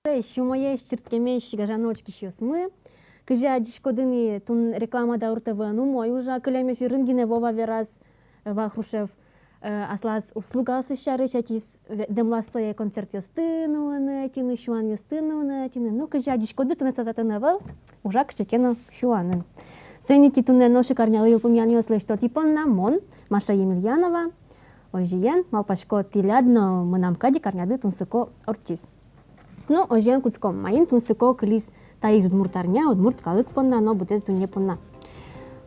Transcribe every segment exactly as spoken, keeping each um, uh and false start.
Сюмоесь, чырткемесь, гажано учкисьёсмы. Кызьы адӟиськоды ни, туннэ реклама Даур ТВ-ын умой ужа, кылем эфирын гинэ Вова вераз, э, Вахрушев, э, аслаз услугаосыз сярысь, ӧтиз ве-, дэмлаз сое концертъёсты нуыны, ӧтьыны, сюанъёсты нуыны, ӧтьыны. Ну, кызьы адӟиськоды, туннэ со татын ӧвӧл, ужа кыӵе ке но сюанын. Соин ик туннэ нош ик арнялы йылпумъянъёс лэсьтоно тӥ понна мон, Маша Емельянова. Озьыен, малпасько, тӥляд но мынам кадь ик арняды тунсыко ортчиз. Ну, озьыен, кутском. Маин тунсыко кылиз таиз удмурт арня удмурт калык понна но быдэс дунне понна?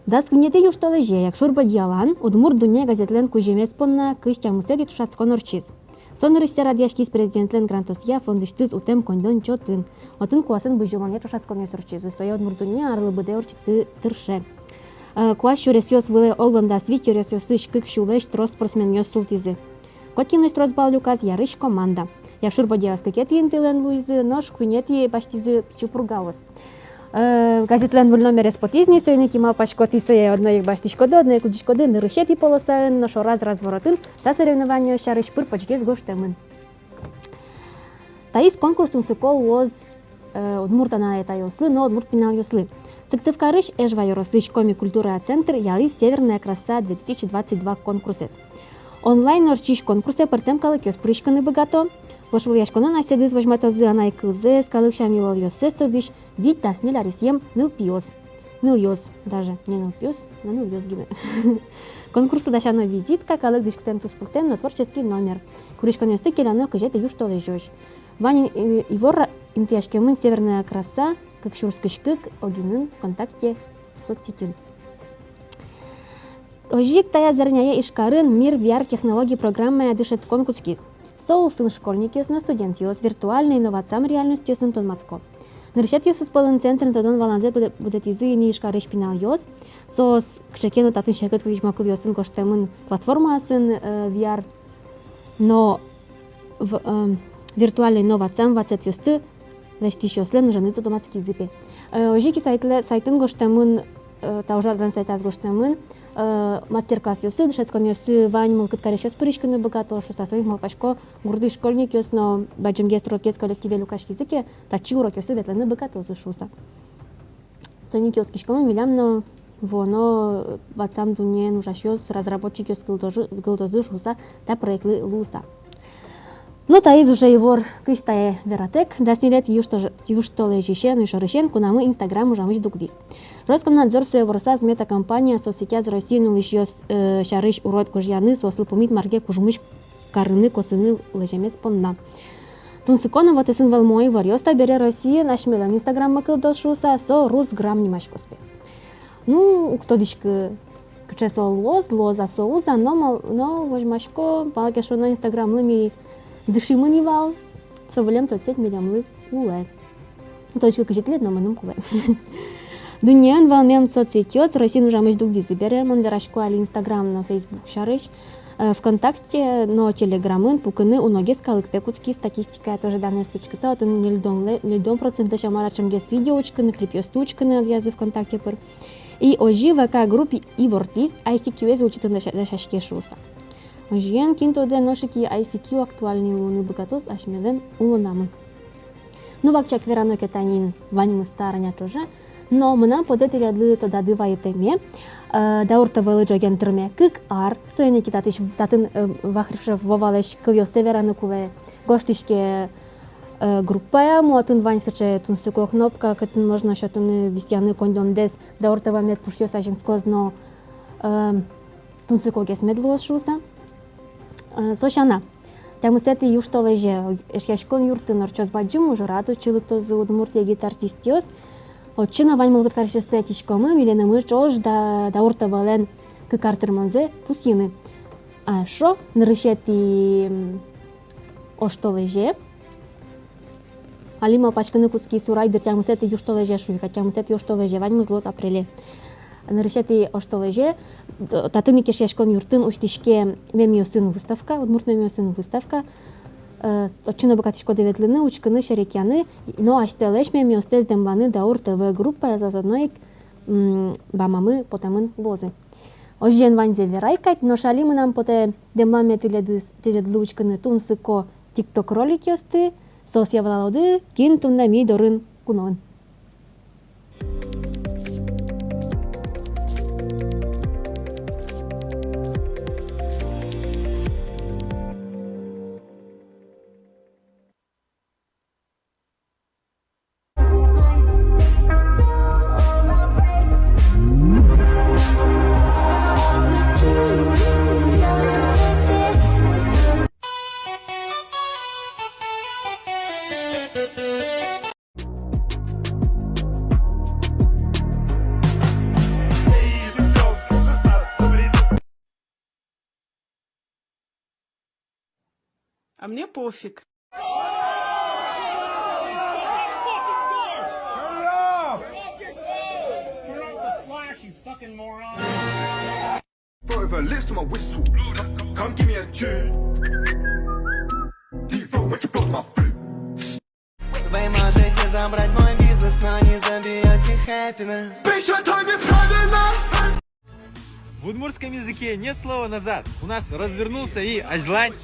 Дас куинетӥ южтолэзе Якшур-Бӧдьялан «Удмурт дунне» газетлэн кузьымез понна кызь тямысэтӥ ӵошатскон ортчиз. Со нырысьсэ радъяськиз президентлэн грантъёсъя фондысьтыз утэм коньдон чотын. Отын куасэн бызьылонъя ӵошатсконъёс ортчизы. Сое «Удмурт дунне» арлы быдэ ортчытыны тырше. Э, куас сюресъёс вылэ огъя дас вить ёросъёсысь кык сюлэсь трос спортсменъёс султӥзы. Котькинлэсь трос балл люказ Ярысь команда. Якшур-Бӧдьяос кыкетӥ интылэн луизы, нош куинетӥ басьтӥзы Пичи Пургаос. Э, газетлэн выль номерез потӥз ни, соин ик, малпасько, тӥ сое одно ик басьтӥськоды, одно ик лыдӟиськоды нырысетӥ полосаын, нош раз-раз воротын та соревнованиос сярысь пыр-почгес гожтэмын. Таиз конкурс тунсыко луоз, э, удмурт анай-атайёслы но удмурт пиналъёслы. Сыктывкарысь Эжва ёросысь коми культурая центр ялӥз «Северная краса две тысячи двадцать два» конкурсэз. Онлайн ортчись конкурсэ пӧртэм калыкъёс пыриськыны быгато. Вожвылъяськонын асьсэдыз возьматозы анай кылзэс, калык сям-йылолъёссэс тодӥсь вить-дас ньыль аресъем нылпиос. Нылъёс даже, не нылпиос, но нылъёс гинэ. Конкурслы дасяно визитка, калык дӥськутэм туспуктэм но творческий номер. Куриськонъёсты келяно кызетӥ южтолэзёзь. Вань, э, ивор интыяськемын «Северная краса кык сюрс кызь кык» огинын ВКонтакте соцсетьын. Озьы ик таяз арняе Ижкарын «Мир V R» технологий программая дышетскон кутскиз. Со улсын школьникъёс но студентъёс виртуальной но ватсам реальностьёсын тодматско. Нырысетӥосыз пӧлын центрын тодон-валанзэ будэ-, будэтӥзы ини Ижкарысь пиналъёс. Соос кыӵе ке но татын секыт визьмо кылъёсын гожтэмын платформаосын, э, V R. Но в-, э, виртуальной но ватсам ватсэтъёсты лэсьтӥсьёслэн ужанызы тодматскизы пе. Э, озьы ик сайтлэ-, сайтын гожтэмын, э, та ужрадлэн сайтаз гожтэмын, э, мастер-классъёсы, дышетсконъёсы вань мылкыд карисьёс пыриськыны быгато шуыса. Соин ик, малпасько, гуртысь школьникъёс но бадӟымгес, тросгес коллективе люкаськизы ке, татчы урокъёсы ветлыны быгатозы шуыса. Соин ик оскиськом, милям но вуоно ватсам дуннеын ужасьёс, разработчикъёс кылдозы, кылдозы шуыса, та проектлы луыса. Но таиз уже ивор кызь тае вератэк. Дас ньылетӥ южто-, южтолэзьысен, уйшорысен кунамы Инстаграм ужамысь дугдӥз. Роскомнадзор сое ворсаз Мета компания соцсетяз Россиын улӥсьёс, э, сярысь урод гожъяны, соослы пумит мар ке кужмысь карыны, косыны лэземез понна. Тунсыко но вотэсын вӧлмо иворъёс: табере Россиын асьмелэн Инстаграммы кылдоз шуыса, со Русграм нимаськоз пе. Ну, уг тодӥськы, кыӵе со луоз, луоз-а со, уз-а, но мал-, но возьмасько, малы ке шуоно, Инстаграмлы ми дышимы ни вал, со выллем соцсеть милемлы кулэ. Точка кызьы тӥледлы но мыным кулэ. Дуннеын вӧлмем соцсетьёс Россиын ужамысь дугдӥзы бере, мон верасько али Инстаграм но Фейсбук сярысь, э, ВКонтакте но Телеграмын пукыны уногес калык пе кутскиз. Статистикая тоже данныйёсты учкыса, отын ньыльдонлэ-, ньыльдон процентлэсь мар-а ӵемгес видео учкыны, клипъёсты учкыны адӟизы ВКонтакте пыр. И озьы ВК групп ивортӥз, ICQ-ез улчытон дася-, дасяське шуыса. Озьыен, кин тодэ, нош ик и ICQ актуальный луыны быгатоз асьмелэн улонамы. Ну, вакчияк верано ке, тани ваньмыз та арня ӵоже, но мынам потэ тӥледлы тодады вайытэме, э, Даур ТВ-лы ӝоген тырме кык ар, соин ик татысь, татын, э, Вахрушев Вовалэсь кылъёссэ вераны кулэ, гожтӥське, э, группая, отын вань сыӵе тунсыко кнопка, кытын можно сётыны, висъяны коньдондэс, Даур ТВ мед пушъёс азинскоз но, э, тунсыкогес мед луоз шуыса. Э, со сяна, тямысэтӥ южтолэзе Эшъяськон юртын ортчоз бадӟым ужрад, отчы лыктозы удмурт егит артистъёс. Отчы но вань мылкыд карисьёсты ӧтиськомы, милемлы ӵош да Даур ТВ-лэн кык ар тырмонзэ пусйыны. А эшшо нырысетӥ, м, оштолэзе, али малпаськыны кутски, сурай дыр, тямысэтӥ южтолэзе шуи ке, тямысэтӥ оштолэзе, ваньмыз луоз апреле. Нырысетӥ оштолэзе, т-, татын ик, Эшъяськон юртын, усьтӥське мемъёсын выставка, удмурт мемъёсын выставка. Э, отчы но быгатӥськоды ветлыны, учкыны, серекъяны, но асьтэлэсь мемъёстэс дэмланы Даур ТВ группаяз, а заодно ик, м, бамамы потэмын луозы. Озьыен, ваньзэ верай кадь, нош али мынам потэ дэмламе тӥледыз-, тӥледлы учкыны тунсыко тикток роликъёсты, Соосъя валалоды, кин туннэ ми дорын куноын. А мне пофиг. Forever lives to my whistle. Come give me a tune. Deep throat, what you blow my flute. Вы можете забрать мой бизнес, но не заберёте happiness. Пишут они правильно. В удмуртском языке нет слова «назад». У нас «развернулся» и «азьлань».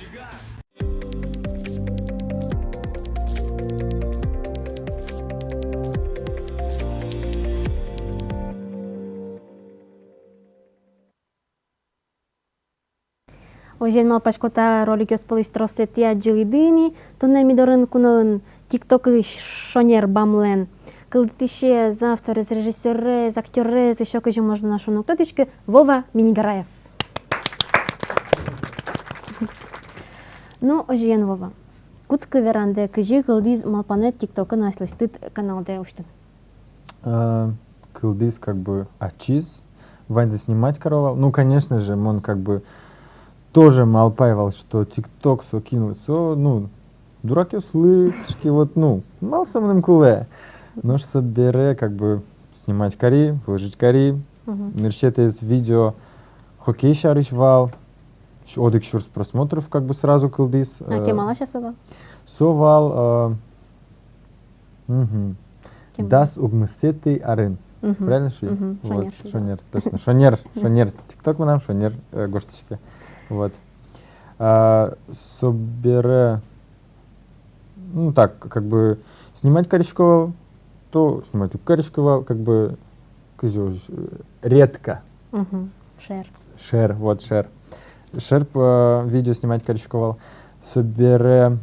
Озьыен, малпасько, та роликъёс пӧлысь тросэз тӥ адӟылӥды ини. Туннэ ми дорын куноын тиктокысь шонер бамлэн кылдытӥсез, авторез, режиссёрез, актёрез, ещё кызьы можно на шуыны уг тодӥськы, Вова Миннигараев. Ну, озьыен, Вова, кутскы верандэ, кызьы кылдӥз малпанэд тиктокын аслэсьтыд каналдэ усьтыны? Э, кылдӥз как бы ачиз, ваньзэ снимать каро вал. Ну, конечно же, мон как бы тоже малпай вал, что тикток со кинлы, со, ну, дуракъёслы, кыӵе ке вот, ну, малы со мыным кулэ. Нош собере как бы снимать кари, выложить кари. Мгм. Нырысетӥез видео хоккей сярысь вал. Щ-, одӥг сюрс просмотров как бы сразу кылдӥз. А, э, кемалась со вал? Со вал, э, мгм. Кем? Дас укмысэтӥ арын. Мгм. Правильно шуи? Мгм. Вот, шонер, шонер, точно. Шонер, шонер. Тикток мынам шонер, э, гожтӥське. Вот. А, собере, ну, так, как бы, снимать карисько вал, то снимать уг карисько вал, как бы, кызьы, э, редко. Мгм. Шер. Шер, вот, шер. Шер, э, видео снимать карисько вал. Собере,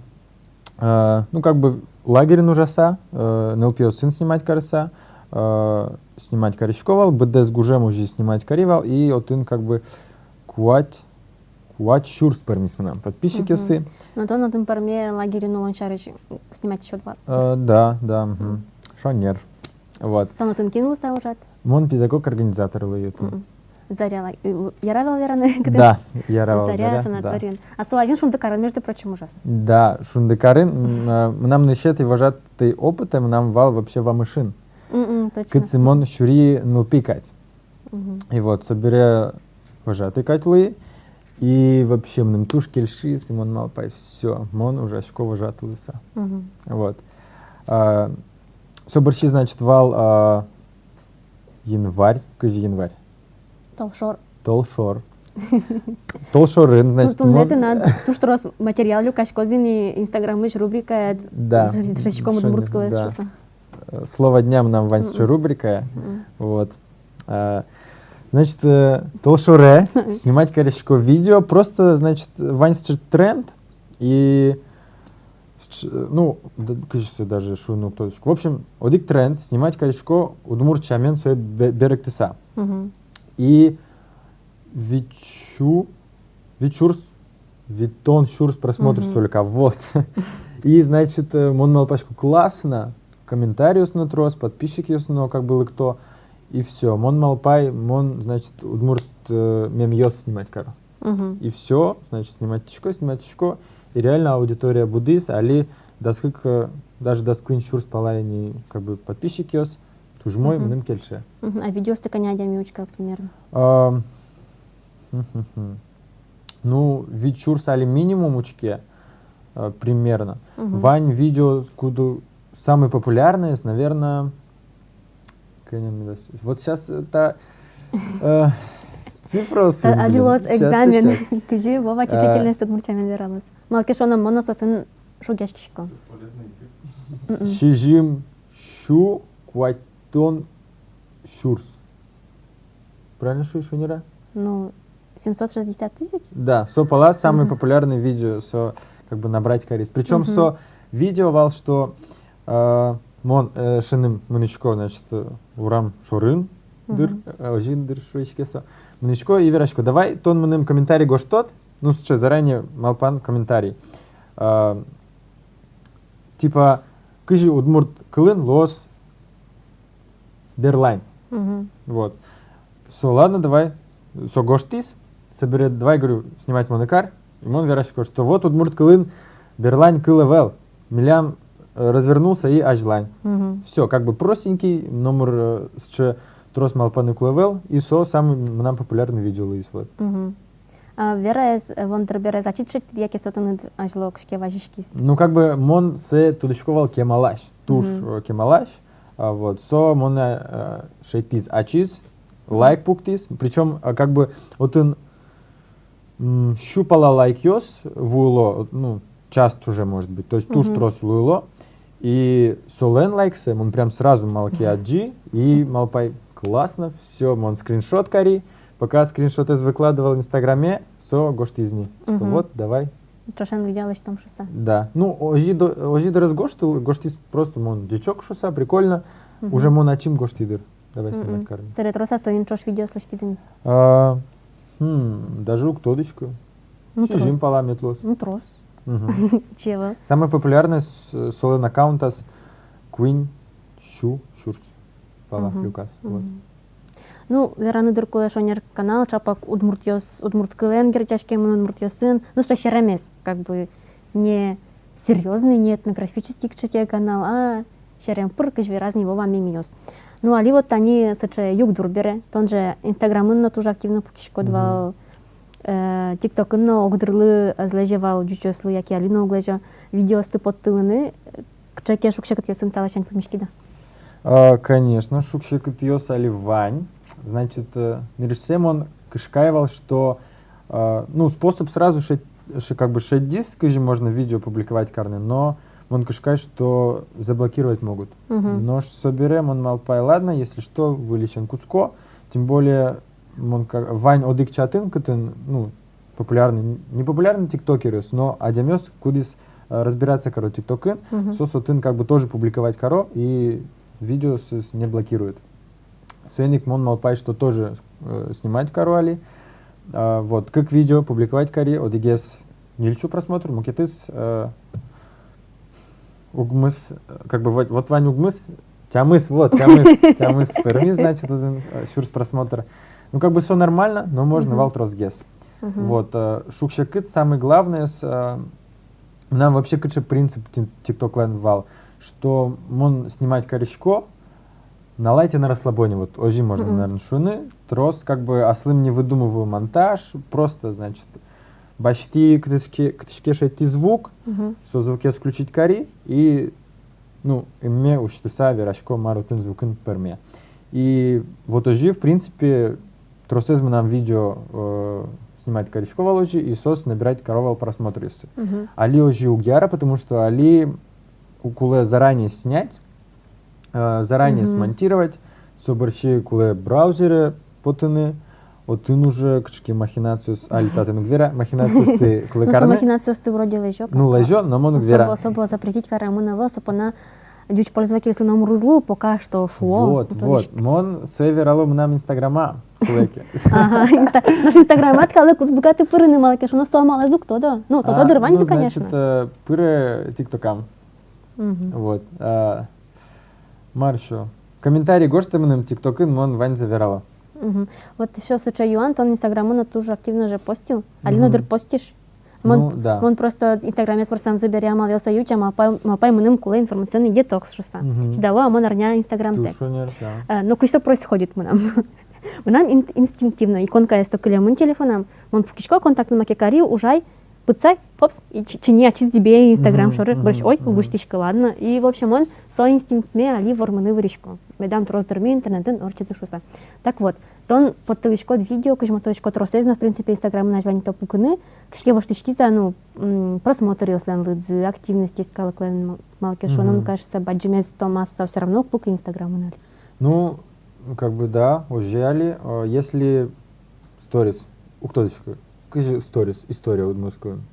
э, ну, как бы, лагерьын ужаса, э, нылпиосын снимать карыса, э, снимать карисько вал, быдэс гужем озьы снимать кари вал, и отын, как бы, куать, куать сюрс пӧрмиз мынам подписчикъёсы. Мгм. Но тон отын пӧрме лагерьын улон сярысь снимать ещё два. Э, да, да, мгм. Мгм. Шонер. Вот. Тон отын кин луыса ужад? Мон педагог-организатор луи отын. Мгм. Заря ла-, и лу-, яра вал вераны, кытын? Да, яра вал, Заря, Заря, да. Санаторийын. А со азьын Шундыкарын, между прочим, ужаз. Да, Шундыкарын, м, э, мынам нырысетӥ вожатый опытэ мынам вал вообще Вамышын. Мгм, точно. Кытчы мон сюри нылпи кадь. Мгм. И вот, собере вожатый кадь луи, и вообще мыным туж кельшиз, и мон малпай, всё, мон ужасько вожатый луыса. Мгм. Вот. А, со бӧрсьы, значит, вал, а, январь, кызьы январь? Толшор. Толшор. Толшорын, значит, туж туннэ мон тынад туж трос материал люкаськоз ини Инстаграмысь рубрикаед. Да. Дышетском удмурт кылэз шуыса. Э, слово дня мынам вань сыӵе рубрикае. Мгм. Вот. А, значит, э, толшоре снимать карисько видео, просто, значит, вань сыӵе тренд, и сыӵе, ну, д-, кызьы сое даже шуыны уг тодӥськы. В общем, одӥг тренд, снимать карисько удмурт сямен сое бе-, берыктыса. Мгм. И витьсю-, вить сюрс, витьтон сюрс просмотр. Мгм. Только, вот. И, значит, э, мон малпасько, классно, комментариос но трос, подписчикъёс но как бы лыкто, и всё. Мон малпай, мон, значит, удмурт, э, мемъёс снимать каро. Мгм. И всё, значит, снимать карисько, снимать карисько, и реально аудитория будӥз, али дас кык, э, даже дас куинь сюрс пала ини, как бы, подписчикъёс, туж умой, мгм, мыным кельше. Мгм. А видеосты кӧня адями учке примерно? А, ну, вить сюрс али минимум учке, э, примерно. Мгм. Вань видео, кудӥз самый популярный, наверное, кӧня меда. Вот щас это, э, цифра. Э, али луоз экзамен. Щас, щас. Кызьы Вова, э, числительность удмурт сямен вералоз? Малы ке шуоно, мон но соосын шугъяськисько. С-, сизьым сю куатьтон сюрс. Правильно шуи, шонер-а? Ну, семьсот шестьдесят тысяч? Да, со пала самый популярный видео, со как бы набрать кариз. Причём со видео вал, что, э, мон, э, эшеным мынӥсько, значит, э, урам шорын дыр, э, озьы дыр шуиське со. Мынӥсько и верасько: «Давай тон мыным комментарий гожтод». Ну, сыӵе заранее малпан комментарий. А, типа, кызьы удмурт кылын луоз берлань. Вот. Со: «Ладно, давай». Со гожтӥз, собере: «Давай, говорю, снимать монэ кар». И мон верасько, что вот удмурт кылын берлань кыл ӧвӧл, милям, э, развернулся и азьлань. Всё, как бы простенький, номыр, э, сыӵе трос малпаны кулэ ӧвӧл, и со самый мынам популярный видео луиз, вот. А вераез, э, вон дыр бераез ачид шедьтӥд, яке со тыныд азьло кыӵе ке вазиськиз? Ну, как бы мон сое тодӥсько вал кемалась, туж, э, кемалась. А, вот, со монэ, э, шедьтӥз ачиз, лайк пуктӥз. Причём, а, как бы отын, м, сю пала лайкъёс вуыло, ну, час ӵоже, может быть, то есть туж трос луыло. И солэн лайксэ мон прям сразу малы ке адӟи и малпай: «Классно, всё». Мон скриншот кари, пока скриншотэз выкладывал Инстаграме, со гожтӥз ни. Типа: «Вот, давай». Ӵошен видео лэсьтом шуса. Да. Ну, озьы до-, озьы дырыз гожтыл-, гожтӥз просто: «Мон ӟечок шуса, прикольно». Уже мон ачим гожтӥ дыр: «Давай снимать карны». Собере трос-а соин ӵош видеос лэсьтӥды ни? А, хм, даже уг тодӥськы. Ну, сизьым пала мед луоз. Ну, трос. Чего? Самый популярный с-, солэн аккаунтаз куинь сю сюрс пала люказ. Вот. Ну, вераны дыр кулэ, шонер канал ӵапак удмуртъёс, удмурт кылэн герӟаськемын, удмуртъёсын. Ну, что серемес, как бы, не серьёзный, не этнографический кыӵе ке канал, а серем пыр, кызьы вераз ни Вова, мемъёс. Ну, али вот тани сыӵе югдур бере, тон же Инстаграмын но туж активно пукиськод вал, э, ТикТокын но огдырлы ӧз лэзе вал ӟучъёслы, яке али но уг лэзё, видеосты поттылыны, кыӵе ке шуг-секытъёсын та ласянь пумиськид-а? А, конечно, шуг-секытъёс али вань. Значит, э, нырысьсэ мон кышкай вал, что, э, ну, способ сразу шед-, ше-, как бы шедьтӥз, кызьы можно видео публиковать карны, но мон кышкай, что заблокировать могут. Нош собере мон малпай: ладно, если что, выльысен кутско, тем более мон ка-, вань одӥг чатын, кытын, ну, популярный, не популярный тиктокеръёс, но адямиос, кудӥз, э, разбираться каро ТикТокын, соос отын как бы тоже публиковать каро, и видеосыз не блокируют. Соин ик мон малпай, что тоже, э, снимать каро али. А, вот, кык видео публиковать кари, одӥгез ньыль сю просмотр, мукетыз, э, укмыс, э, как бы вот, вот вань укмыс, тямыс, вот, тямыс, тямыс пӧрмиз, значит, отын, э, сюрс просмотр. Ну, как бы со нормально, но можно вал тросгес. Вот, э, шуг-секыт, самый главный, с-, э, мынам вообще кыӵе принцип ти-, ТикТоклэн вал, что мон снимать карисько на лайте, на расслабоне, вот озьы можно, наверное, шуыны. Трос как бы аслым не выдумываю монтаж, просто, значит, басьтӥ кытысь ке, кытысь ке шедьтӥ звук, со звукез включить кари, и, ну, эмме усьтыса верасько, мар отын звукын пӧрме. И вот озьы, в принципе, тросэз мынам видео, э, снимать карисько вал озьы, и соос набирать каро вал просмотръёсты. Али озьы уг яра, потому что али у-, кулэ заранее снять, э, заранее смонтировать, собере ещё кулэ браузере потыны, отын уже кыӵе ке махинациос, али татын уг вера, махинациосты кулэ карны. Ну, со махинациосты вроде лэзё. Ну, лэзё, но мон уг вера. Особо, особо запретить каремын ӧвӧл, со понна ӟуч пользовательёслы номыр уз лу, пока что шуо. Вот, вот. Мон сое верало мынам Инстаграма кулэ ке. Ага, инста-, нош Инстаграмад калык уз быгаты пырыны, малы ке шуоно, со амалэз уг тодо. Ну, тодо дыр ваньзы, конечно. А, ну, значит, э, пыре ТикТокам. Вот. А, мар ещё? Комментарий гожтэ мыным ТикТокын, мон ваньзэ верало. Вот ещё сыӵе юан, тон Инстаграмын но туж активно же постил. Али но дыр постишь? Мон, ну, да. Мон просто Инстаграмез пырсамзы бере амалъёс ӧй утча, малпай, малпай, мыным кулэ информационный детокс шуса. Чидало-а мон арня Инстаграмтэк. Туж шонер, да. Э, но кызьы со происходит мынам? Мынам ин-, инстинктивно, иконкаез-то кылемын телефонам, мон пукисько, контактын маке кари, ужай, Пытсай, хопс, и чи-, чиньы ачиз зӥбе Инстаграм шоры, мгм, бӧрысь, ой, уг усьтӥськы, ладно. И, в общем, мон со инстинктме али вормыны вырисько. Медам трос дырме интернетын ортчыты шуса. Так вот, тон поттылӥськод видео, кызьы мон тодӥсько, тросэз но, в принципе, Инстаграмын азьлань то пукыны, кызьы ке воштӥськиз-а, ну, м, просмотръёслэн лыдзы, активностез калыклэн, м-, малы ке шуоно, мгм, кажется, бадӟымез то масса всё равно уг пукы Инстаграмын али. Ну, как бы да, озьы али, э, если сторис, уг тодӥськы, кызьы сторис, история удмурт кылын.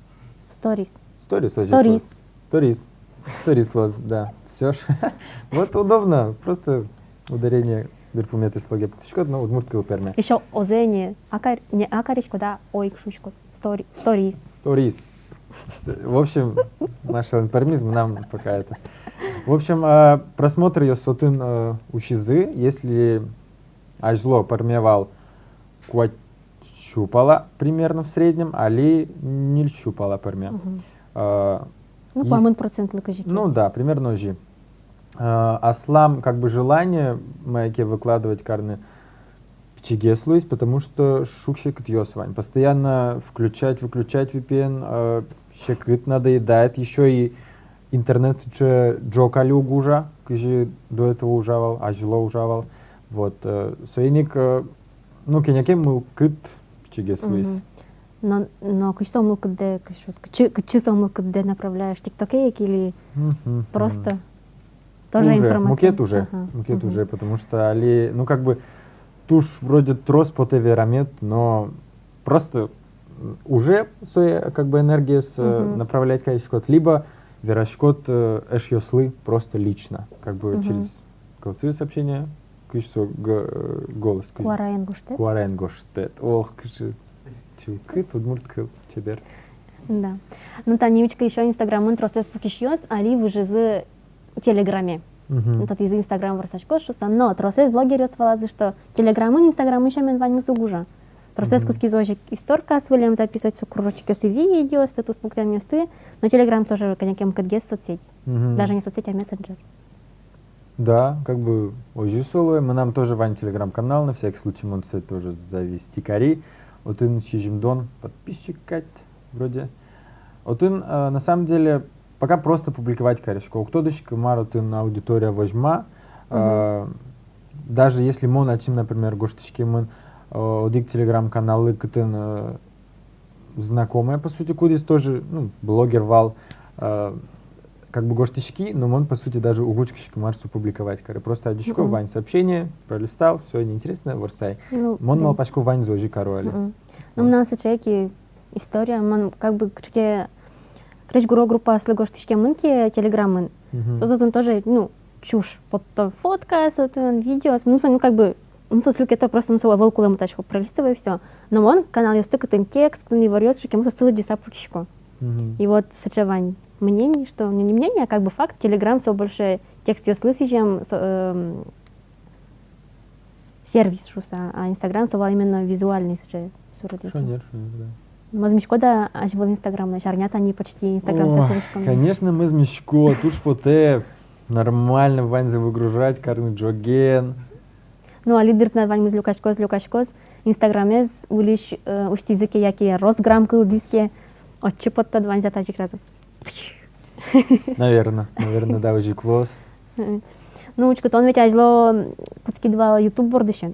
Сторис. Сторис, озьы. Сторис. Сторис. Сторис луоз, да. Всё ж. Вот удобно, просто ударение берпуметӥ слоге пуктӥськод, но удмурт кыл пӧрме. Ещё озьы не акар-, не акариськод, а ой шуиськод. Стори-, сторис. Сторис. В общем, Машалэн пӧрмиз, мынам пока это. В общем, а, просмотръёс отын, э, усизы, если азьло пӧрме вал куать сю пала примерно в среднем, али ньыль сю пала пӧрме. Мгм. А, ну, ес-, куамын процентлы кызьы ке. Ну да, примерно озьы. А, аслам, как бы, желание мае ке выкладывать карыны пичигес луиз, потому что шуг-секытъёс вань. Постоянно включать, выключать V P N, э, секыт, надоедает. Ещё и интернет сыӵе ӝог али уг ужа, кызьы до этого ужа вал, азьло ужа вал. Вот, э, соин ик, э, ну, кӧня ке мылкыд пичигес луиз. Мгм. Но, но кызьы со мылкыддэ, кызьы, кытчы, кытчы со мылкыддэ направляешь, ТикТоке ик или просто? Тоже уже информация. Мукет уже, ага, мукет уже, потому что али, ну, как бы, туж вроде трос потэ верамед, но просто, м, уже сое, как бы, энергиез, э, направлять кариськод, либо вераськод, э, эшъёслы просто лично, как бы, через голосовые сообщения, кызьы со г-, э, голос, кызьы. Куараен гожтэт. Куараен гожтэт. Ох, кызьы чылкыт удмурт кыл, чебер. Да. Ну, тани учкы, ещё Инстаграмын тросэз пукисьёс али выжизы Телеграме. Мгм. Ну, татын Инстаграм ворсаськоз шуса, но тросэз блогеръёс валазы, что Телеграмын Инстаграмын сямен ваньмыз уг ужа. Тросэз кутскизы озьы ик историкаос вылэм записывать, со кружочкъёсты, видеоосты, туспуктэмъёсты, но Телеграм тоже кӧня ке мукетгес соцсеть. Мгм. Даже не соцсеть, а мессенджер. Да, как бы, озьы со луэ. Мынам тоже вань Телеграм-канал, на всякий случай мон сое тоже завести кари. Отын сизьымдон подписчик кадь вроде. Отын, э, на самом деле, пока просто публиковать карисько. Уг тодӥськы, мар отын аудитория возьма. Мгм. Э, даже если мон ачим, например, гожтӥськемын, э, одӥг Телеграм-каналлы, кытын, э, знакомая, по сути, кудӥз тоже, ну, блогер вал, э, как бы гожтӥськи, но мон, по сути, даже уг учкиськы, мар со публиковать каре. Просто адӟисько, вань сообщение, пролистал, всё, неинтересно, ворсай. Ну, мон малпасько, ваньзы озьы каро али. Ну, мынам сыӵе ик история, мон как бы кыӵе ке крезьгуро группаослы гожтӥськемын ке Телеграмын. Мгм. Соос отын тоже, ну, чушь потто, фоткаос отын, видеоос, ну, со, ну, как бы, ну, соос люкето, просто, ну, со ӧвӧл кулэ, мон тазьы пролистываю, всё. Но мон каналъёсты, кытын текст, кытын иворъёс, шуке, мон соосты лыдӟыса пукисько. Мгм. И вот сыӵе вань мнение, что, ну, не мнение, а как бы факт, Телеграм со больше текстъёслы сӥзем, со, эм, сервис шуса, а Инстаграм со вал именно визуальный сыӵе суредъёс. Шонер, шонер, да. Мӧзмиськод-а азьвыл Инстаграмлэсь, арня тани почти Инстаграмтэ кылӥськом. Конечно, мӧзмисько, туж потэ нормально ваньзэ выгружать карыны ӝоген. Ну, али дыр тынад ваньмыз люкаськоз, люкаськоз, Инстаграмез улӥсь, э, усьтӥзы ке яке Росграм кылдӥз ке, отчы поттод ваньзэ тазьы ик разы. Наверно, наверно, да, озьы ик луоз. Мгм. Ну, учкы, тон ведь азьло кутскид вал Ютуб бордысен.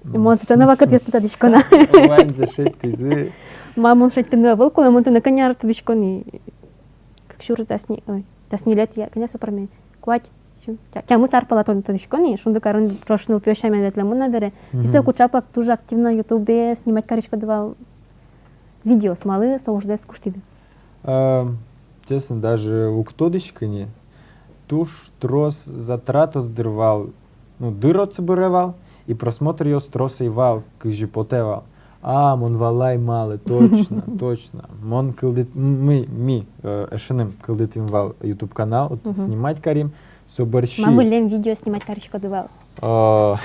Мон сыӵе но вакытъёсты тодӥсько на. Ваньзэ шедьтӥзы. Ма, мон шедьтыны ӧвӧл кулэ, мон тонэ кӧня ар тодӥсько ни. Кык сюрс дас ни-, ой, дас ньылетӥ, кӧня со пӧрме? Куать, сю-, тя-, тямыс ар пала тон-, тодӥсько ни, Шундыкарын ӵош нылпиос сямен ветлэмын на бере. Мгм. Тӥ со куӵапак туж активно Ютубе снимать кариськоды вал видеос, малы со уждэс куштӥды? Э, честно, даже уг тодӥськы ни. Туж трос затратаос дыр вал, ну, дыр отчы быре вал, и просмотръёс трос ӧй вал, кызьы потэ вал. А, мон валай малы, точно, точно. Мон кылдыт-, м-, ми, ми, э, эшеным кылдытӥм вал Ютуб канал, отчы снимать карим, со бӧрсьы. Ма выллем видео снимать кариськоды вал? О.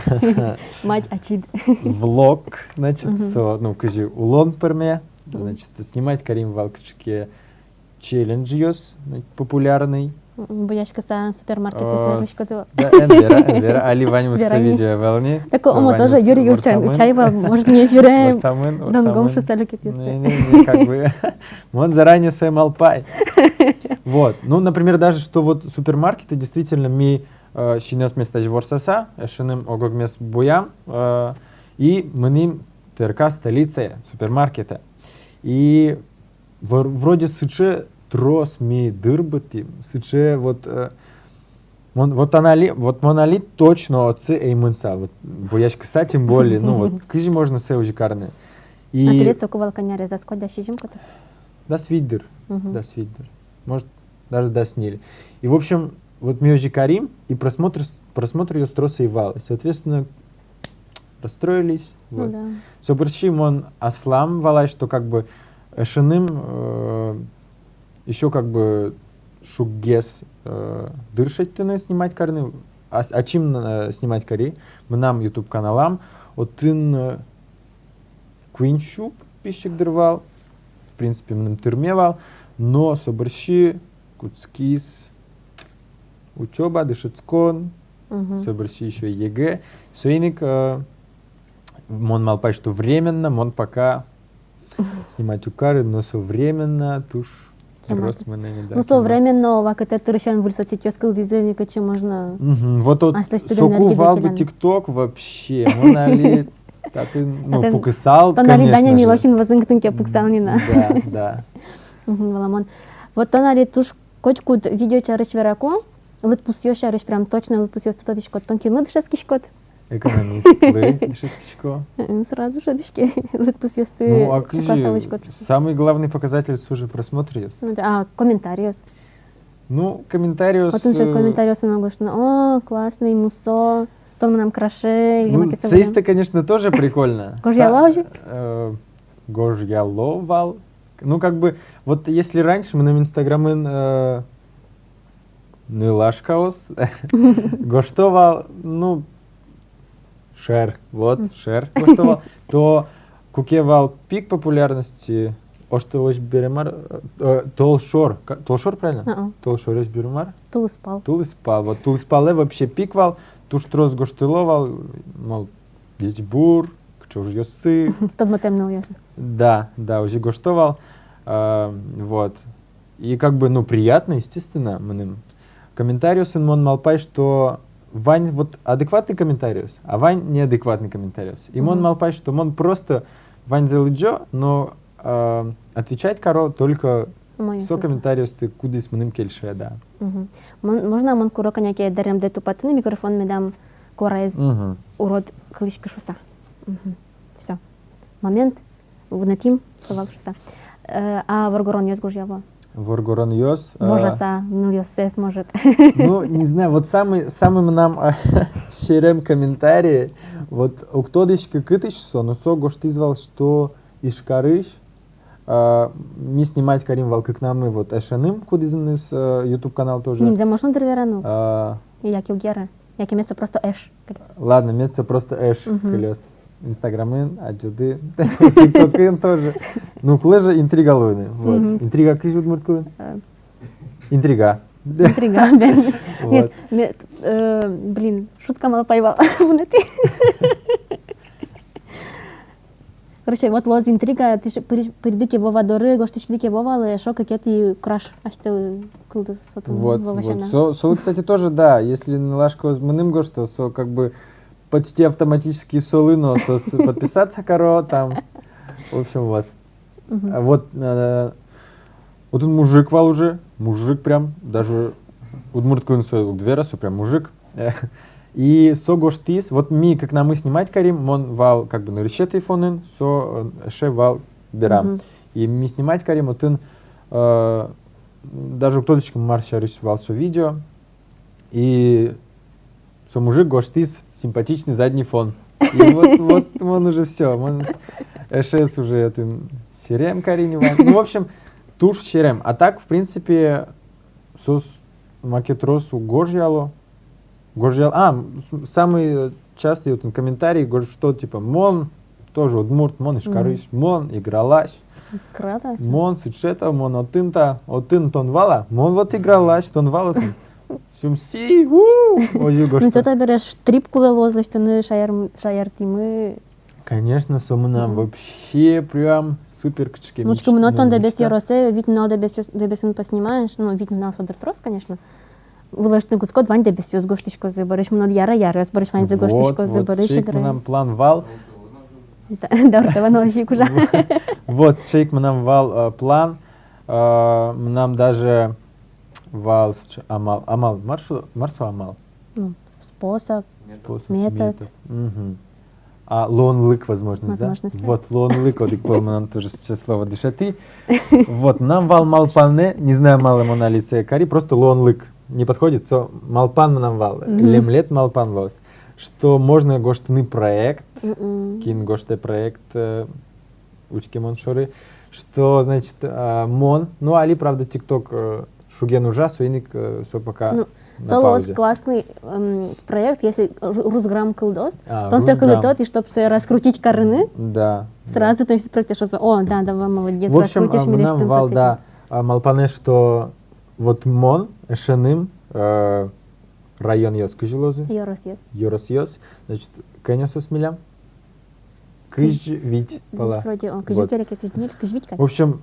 Мадь ачид. Влог, значит, со, ну, кызьы улон пӧрме, значит, снимать карим вал кыӵе ке челленджъёс, ну, популярный, М, буяськыса супермаркетъёсы ветлӥськод-а? Да, эн вера, эн вера, али ваньмыз со видео вал ни. Так, со умой ваньмыз тоже, Юрий Юрчан, ворсамын. Чай вал, может, не эфире. Ворсамын, ворсамын. Донгом шуса люкетъёсы. Не, не, не, как бы. Мон заранее сое малпай. Вот. Ну, например, даже что вот супермаркеты, действительно, ми, э, синъёсмес тазьы ворсаса, эшеным ог-огмес буям, э, и мынӥм ТРК «Столицае» супермаркетэ. И вр-, вроде сыӵе трос ми дыр быдтӥм, сыӵе вот, э, мон, вот ан али, вот мон али точно отчы ӧй мынысал, вот буяськыса, тем более, ну вот, кызьы можно сое озьы карыны. И... А тӥледлы соку вал кӧня арес, дас куать, дас сизьым куты? Дас вить дыр, мгм, дас вить дыр. Может, даже дас ньыль. И, в общем, вот ми озьы карим, и просмотр, просмотръёс трос ӧй вал. И, соответственно, расстроились. Ну вот. Да. Собере ещё мон аслам валай, что как бы эшеным, э, ещё как бы шуггес, э, дыр шедьтыны, снимать карыны, а, ачим, э, снимать кари, мынам YouTube каналам, отын, э, куинь сю подписчик дыр вал, в принципе, мыным тырме вал, но собере ещё кутскиз учёба, дышетскон, мгм, собере ещё ЕГЭ. Соин ик, э, мон малпай, что временно, мон пока снимать уг кары, но со временно туж трос мынэме, да. Ну, со временно вакытэ дырысен выль соцсетьёс кылдӥзы ни, кытчы можно. Мгм. Вот, вот аслэсьтыд энергиды келяны. Соку вал бы TikTok вообще, мон али татын, ну, татын пукысал, тон али, конечно же, Даня Милохин возын кытын ке пуксал ни на. Да, да. Мгм, валамон. Вот тон али туж котькуд видео сярысь вераку, лыдпусъёс сярысь, прям точно лыдпусъёсты тодӥськод. Тон кинлы дышетскиськод? Экономистлы дышетскисько. М, сразу шӧдӥське, лыдпусъёсты чакласа улӥськод. Ну, а кызьы, самый главный показатель со же просмотръёс. Ну да, а комментариос? Ну, комментариос, отын же, э, комментариосын уг гожты: «О, классный, мусо, тон мынам краше», или, ну, маке со, сое, конечно, тоже прикольно. Гожъяло озьы? Э, гожъяло вал. Ну, как бы, вот если раньше мынам Инстаграмын, э, нылашкаос гожто вал, ну, шер, вот, шер гожто вал, то куке вал пик популярности, «Оштолэзь бӧрем ар», э, «Толшор», ка-, «Толшор», правильно? А-а. «Толшорозь бӧрем ар». «Тулыспал». «Тулыспал», вот, «Тулыспалэ» вообще пик вал, туж трос гожтыло вал, мол, ӟечбур, кыӵе ужъёссы. Тодмотэм нылъёс. Да, да, озьы гожто вал. А, вот. И как бы, ну, приятно, естественно, мыным. Комментариосын мон малпай, что вань вот адекватный комментариос, а вань неадекватный комментариос. И мон малпай, что мон просто ваньзэ лыдӟо, но, а, отвечать каро только со комментариосты, кудӥз мыным кельше, да. Мгм. Мон, можно мон куро кӧня ке дэремдэ тупатыны, микрофон медам куараез урод кылӥськы шуса. Мгм. Всё. Момент. Вунэтӥм со вал шуса. Э, а воргоронъёс гожъяло? Воргоронъёс, э, вожаса нылъёссэс, может. Ну, не знаю, вот самый, самый мынам, а, серем комментарий, вот, уг тодӥськы, кытысь со, но со гожтӥз вал, что Ижкарысь, а, ми снимать карим вал кыкнамы вот эшеным, кудӥзлэн, э, YouTube канал тоже. Нимзэ можно дыр вераны? А. Яке уг яра? Яке мед со просто Эш кылёз? Ладно, мед со просто Эш кылёз. Инстаграмын адӟоды, ТикТокын тоже. Ну, кулэ же интрига луыны. Вот. Мгм. Интрига кызьы удмурт кылын? Э. Интрига. Интрига, бен. Вот. Нет, ме-, э, блин, шутка малпай вал. Вунэтӥ. Короче, вот луоз интрига, тӥ ш-, пыр-, пырды ке Вова доры, гожтӥськиды ке Вовалы, эшшо кыкетӥ краш асьтэлы кылдоз отын. Вот, Вова вот. Сяна. Со-, солы, кстати, тоже, да, если нылашкаос мыным гожто, со как бы почти автоматически солы но, со с-, подписаться каро, там, в общем, вот. Мгм. А вот, э, отын мужик вал уже, мужик прям, даже удмурт кылын со уг вера, со прям мужик. И со гожтӥз, вот ми кыкнамы снимать карим, мон вал как бы нырысетӥ фонын, со, э, эше вал берам. Мгм. И ми снимать карим, отын, э, даже уг тодӥськы, мар сярысь вал со видео. И со мужик гожтӥз: «Симпатичный задний фон». И вот, вот, мон уже всё, мон эшез уже отын серем кари ни вань. Ну, в общем, туж серем. А так, в принципе, соос маке трос уг гожъяло. Гожъял-, а, м, с-, самый частый отын комментарий, говорит, что, типа, мон тоже удмурт, мон Ижкарысь, мон Игралась. Кратно. Мон сыӵе та, мон отын та, отын тон вал-а, мон вот Игралась, тон вал отын. Сюмси, у, озьы гожто. Ну, всё, табере трип кулэ луоз лэсьтыны шаер-, шаертӥмы. Конечно, со мынам вообще прям супер кыӵе ке мечта. Ну, учкы, мыно тон Дэбес ёросэ, вить нунал Дэбес ёс-, Дэбесын поснимаешь, ну, вить нунал со дыр трос, конечно. Вылэштыны кутскод, вань Дэбесъёс гожтӥськозы бӧрысь, мынод Яра, Яраос бӧрысь ваньзы гожтӥськозы бӧрысь. Вот, вот, сыӵе ик мынам план вал. Да, да, ортовано озьы ик ужа. Вот, сыӵе ик мынам вал, э, план, э, мынам даже вал сыӵе амал, амал, мар со, мар со амал? Ну, способ, способ, метод. Метод. Мгм. А, луонлык, возможность, да? Возможность, да. Вот, луонлык, вот ик пол мынам тоже сейчас слово дышетӥ. Вот, мынам вал малпанэ, не знаю, малы мон али сое кари, просто луонлык не подходит, со малпан мынам вал, мгм, лемлет малпан луоз, что можно гожтыны проект, мгм, кин гожтэ проект, э, учке мон шоры, что, значит, э, мон, ну, али, правда, TikTok, э, шуген ужа, соин ик, э, со пока на паузе. Ну, со луоз классный, эм, проект, если ру-, русграм кылдоз, а, тон сое кылдытод, и чтоб сое раскрутить карыны, да, сразу, да, тон сыӵе проект шуоз: о, да, да, молодец, раскрутишь, милесьтым соцсетьёс. В общем, а, мынам вал, да, а, малпанэ, что вот мон эшеным, э, районъёс кызьы луозы? Ёросъёс. Ёросъёс. Значит, кӧня соос милям? Кызь вить пала. Вроде, о, кызь вить, вот, кереке кызь ньыль, кызь вить кадь. В общем,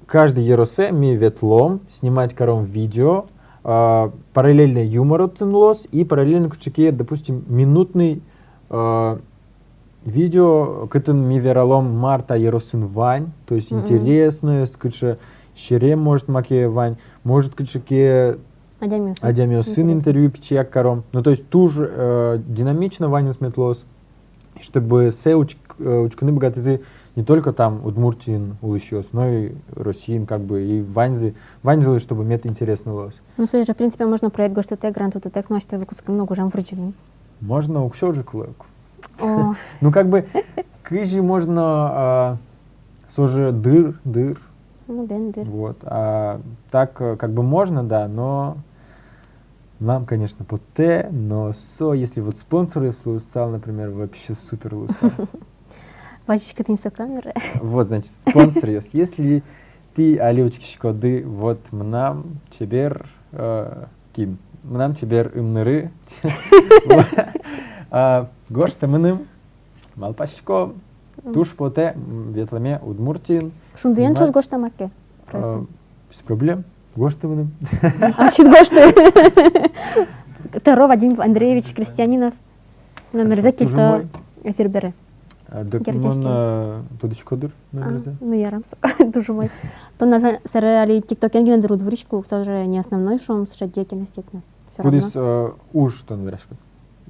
каждый ёросэ ми ветлом, снимать каром видео, а, параллельно юмор отын луоз, и параллельно кыӵе ке, допустим, минутный, а, видео, кытын ми вералом, мар та ёросын вань, то есть, мгм, интересноез, кыӵе серем, может, маке вань, может, кыӵе ке адямиосын, адямиосын интервью пичияк каром. Ну, то есть, туж, э, динамично ваньмыз мед луоз. Чтобы сое учк-, э, учкыны быгатӥзы не только там Удмуртиын улӥсьёс, но и Россиын, как бы, и ваньзы, ваньзылы, чтобы мед интересно луоз. Ну, сое же, в принципе, можно проект гожтытэк, грант утытэк, ну, асьтэлы кутскыны но гужем вырӟыны. Можно, уксё же кулэ ук. О. Ну, как бы, кызьы можно, а, со же дыр, дыр. Ну, бен, дыр. Вот. А так, э, как бы можно, да, но нам, конечно, потэ, но со, если вот спонсоръёс луысал, например, вообще супер луысал. Вазиськод ини со камерае. Вот, значит, спонсоръёс. Если тӥ али учкиськоды, вот, мынам чебер, э, кин? Мынам чебер ымныры. Вот. А, гожтэ мыным, малпасько, туж потэ, м, ветлэме Удмуртиын. Шундыен ӵош гожтэ маке проектын. А, без проблем. Гожтэ мыным. Ачид гожтэ. Таро Вадим Андреевич Крестьянинов. Номерзэ кельто эфир бере. А, дак мон, а, тодӥсько дыр номерзэ. А, ну, ярам со. Туж умой. Тон, наверно, собере али тиктокен гинэ дыр уд выриськы ук, со же не основной, шуом, сыӵе деятельностед но. Всё равно. Кудӥз, э, уж тон вераськод?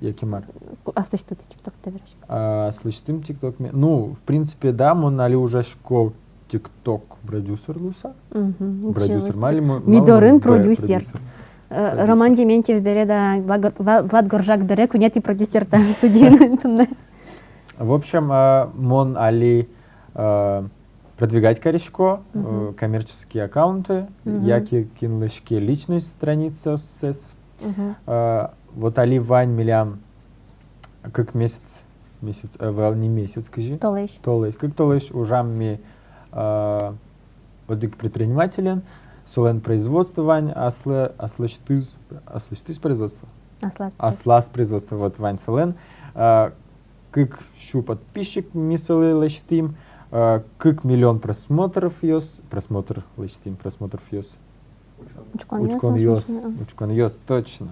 Яке мар? Ку-, аслэсьтыд тиктокты вераськод? А, аслэсьтым тиктокме. Ну, в принципе, да, мон али ужасько тикток-продюсер луыса. Мгм, ничего себе. Продюсер, малы мо-, ми дорын продюсер. Э, продюсер. Роман Дементьев бере да Влад Гор-, Вла-, Влад Горжак бере куинетӥ продюсер та студиын туннэ. В общем, э, мон али, э, продвигать карисько, э, мгм, коммерческие аккаунты, мгм, яке кинлэсь ке личной страницаоссэс. Мгм. Э, вот али вань милям кык месяц, месяц, э, вал не месяц, кызьы? Толэзь. Толэзь. Кык толэзь ужам ми, э, одӥг предпринимателен, солэн производство вань, аслэ-, аслэсьтыз, аслэсьтыз производство? Аслаз. Аслаз производство, вот, вань солэн. Э, кык сю подписчик ми солы лэсьтӥм, э, кык миллион просмотровъёс, просмотр лэсьтӥм, просмотровъёс. Учконъёс, учконъёс, наверное, а. Учконъёс, точно.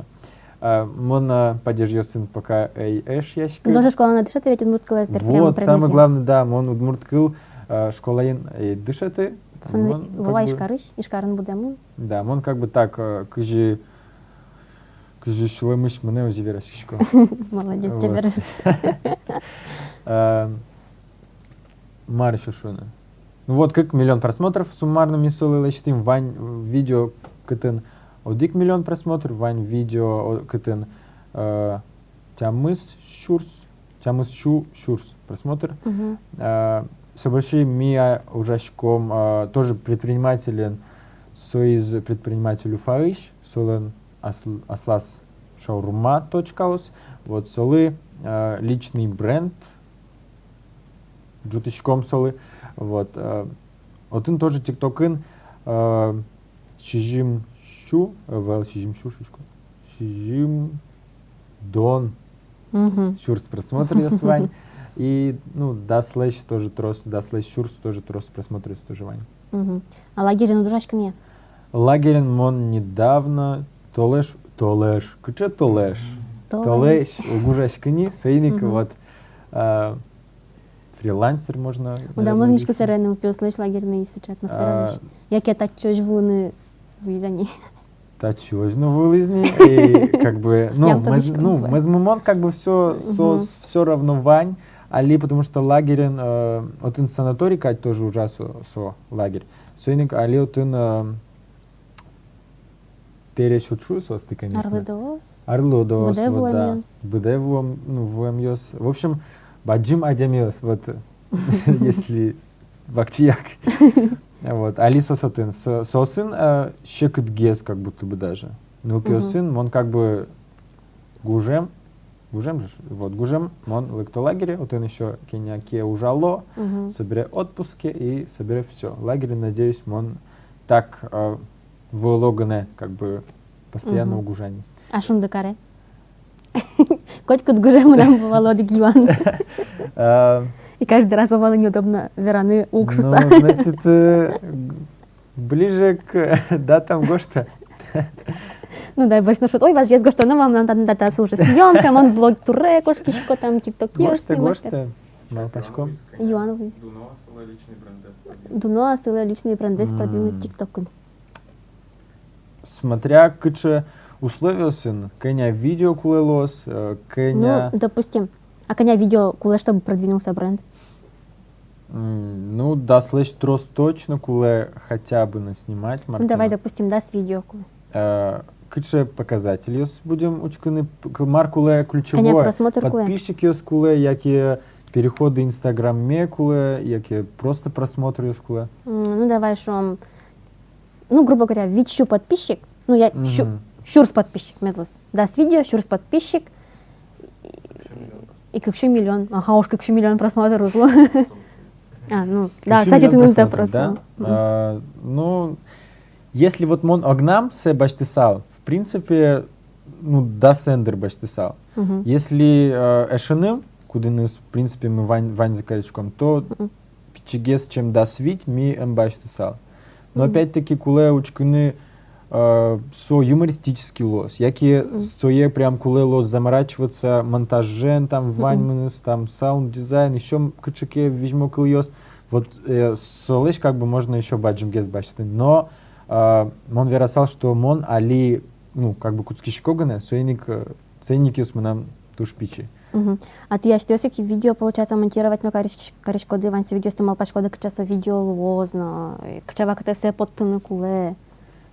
Э, мон, э, падежъёсын пока ӧй эшъяськы. Тон же школаын дышетӥд ведь удмурт кылэз дыр, прямо предметэн. Вот, самое главное, да, мон удмурт кыл, э, школаын ӧй дышеты. Соин мон, Вова, как бы, Ижкарысь, Ижкарын будэм. Да, мон как бы так, э, кызьы Кызьы сюлэмысь мынэ, озьы вераськисько. Молодец, вот, чебер. Э, мар ещё шуыны? Ну вот, кык миллион просмотров суммарно ми солы лэсьтӥм, вань видео, кытын одӥг миллион просмотр, вань видео, о, кытын, э, тямыс сюрс, тямыс сю сюрс просмотр. Мгм. Э, собере ми, а, ужаськом, а, тоже предпринимателен, соиз предприниматель Уфаысь, солэн асл-, аслаз шаурма точкаос, вот солы, э, личный бренд, ӝутӥськом солы. Вот, э, отын тоже ТикТокын, э, сизьым сю, э, ӧвӧл, сизьым сю шуисько. Сизьымдон Мгм. сюрс просмотръёс вань. И, ну, даслэсь тоже трос, даслэсь сюрс тоже трос просмотръёс тоже вань. Мгм. А лагерьын уд ужаськы ни-а? Лагерьын мон недавно, толэзь, толэзь, кыӵе толэзь? Толэзь. Толэзь уг ужаськы ни, соин ик Мгм. вот, а, фрилансер можно. Удамоз миськы сэрен нылпиослэсь лагерьын, если сыӵе атмосфера А, лэсь. Яке татчозь вуыны вуиз-а ни? Татчозь но вуылӥз ни, и как бы, ну, Сям мез-, тодӥсько, ну, как бы. Мӧзмымон как бы всё, со, Мгм. всё равно вань, али, потому что лагерьын, э, отын санаторий кадь тоже ужа со, со лагерь. Соин ик али отын, э, пересь уд шу соосты, конечно. Арлыдоос. Арлыдоос, Быдэ вот, да. вуэмъёс. Быдэ вуэм-, ну, вуэмъёс. В общем, бадӟым адямиос, вот, если вакчияк. Вот, али соос отын. Со-, соосын, э, секытгес как будто бы даже. Нылпиосын Мгм. мон как бы гужем, гужем же, вот, гужем, мон лыкто лагере, отын ещё кӧня ке ужало, Мгм. собере отпуске и собере всё. Лагере, надеюсь, мон так, э, вуыло гинэ, как бы, постоянно Мгм. уг ужа ни. А Шундыкаре? Котькуд гужем мынам вал одӥг юан. А, И каждый раз вал неудобно вераны уг шуса. Ну, значит, э, ближе к датам гожтэ. Ну, дай бог, ну, шуод: ой, вазьгес гожтоно вал, мынам татын датаосы уже съёмка, мон блог туре кошкисько, там, тиктокъёс Гожтэ, снимать. гожтэ. Малпаськом. Юан вуиз. Дуно-а сылэ личный брендэз продвинуть? Дуно-а сылэ личный брендэз М. продвинуть тиктокын? Смотря кыӵе условиосын, кӧня видео кулэ луоз, э, кӧня Ну, допустим, а кӧня видео кулэ, чтобы продвинулся бренд? М, ну, даслэсь трос точно кулэ хотя бы наснимать, Ну, давай, маркена. допустим, дас видео кулэ. Э, кыӵе показательёс будем учкыны, п-, к-, мар кулэ ключевое? Кӧня просмотр кулэ? Подписчикъёс кулэ, яке переходы Инстаграме кулэ, яке просто просмотръёс кулэ? М, ну, давай шуом, ну, грубо говоря, вить сю подписчик, ну, я сю-, Мгм. сюрс подписчик мед луоз. Дас видео, сюрс подписчик, и кык сю миллион. Ага, уж кык сю миллион просмотр уз лу. А, ну, да, Кык сю кстати, миллион ты не просмотр, запросил. да? Мгм. А, ну, если вот мон огнам сое басьтысал, в принципе, ну, дас эндыр басьтысал. Мгм. Если, э, эшеным, кудӥныз, в принципе, ми вань-, ваньзэ кариськом, то Мгм. пичигес, чем дас вить, ми ӧм басьтысал. Но Мгм. опять-таки кулэ учкыны, э, со юмористический луоз, яке Мгм. сое прям кулэ луоз заморачиваться монтажен, там, Мгм. ваньмыныз, там, саунд-дизайн, ещё м-, кыӵе ке визьмо кылъёс. Вот, э, солэсь как бы можно ещё бадӟымгес басьтыны. Но, э, мон верасал, что мон али, ну, как бы кутскисько гинэ, соин ик, э, ценникъёс мынам туж пичи. Мгм. А тӥ асьтэос ик видео, получается, монтировать но кариськ-, кариськоды, ваньзэ видеоосты малпаськоды, кыӵе со видео луоз но, э, кыӵе вакытэ сое поттыны кулэ.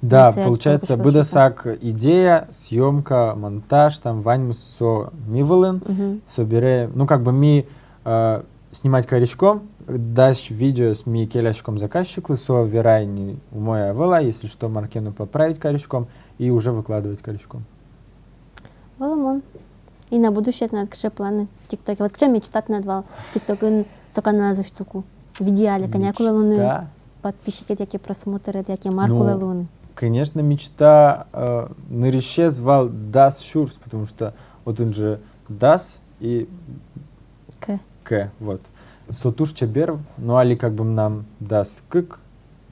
Да, Ваньзэ получается, ик быдэсак идея, съёмка, монтаж, там ваньмыз со ми вылын, Мгм. собере, ну, как бы ми, э, снимать кариськом, дась видеоез ми келяськом заказчиклы, со верай ни умой-а, ӧвӧл-а, если что, мар ке но поправить кариськом и уже выкладывать кариськом. Валамон. И на будущее тынад кыӵе планы в тиктоке? Вот кыӵе мечта тынад вал тиктокын со каналэз усьтыку? В идеале кӧня кулэ луыны Мечта? подписчикед, яке просмотред, яке мар Ну, кулэ луыны? конечно, мечта, э, нырысез вал дас сюрс, потому что отын же дас и К. К, вот. Со туж чебер, но али как бы мынам дас кык,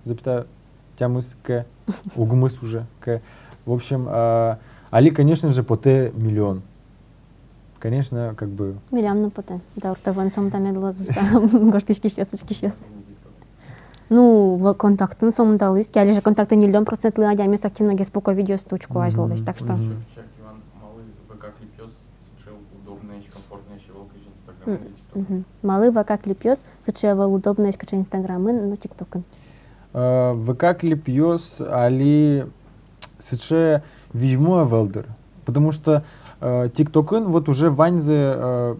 запятая, тямыс К, укмыс уже К. В общем, а, али, конечно же, потэ миллион. Конечно, как бы. Милям но потэ. Даур ТВ-ын сомында мед луоз шуса гожтӥськисьёс, учкисьёс. Ну, в-, контактын сомында луиз ке, али же контактын ньыльдон процентлы адямиос активногес пуко, видеосты учко азьло лэсь, так что. Мгм. Ещё кыӵе ке юан: малы ВК клипъёс сыӵе удобноесь, комфортноесь ӧвӧл, кызьы Инстаграм или ТикТок? Мгм. Малы ВК клипъёс сыӵе ӧвӧл удобноесь, кыӵе Инстаграмын но ТикТокын? Э, ВК клипъёс али сыӵе визьмо ӧвӧл, дыр. Потому что, э, ТикТокын вот уже ваньзы, э,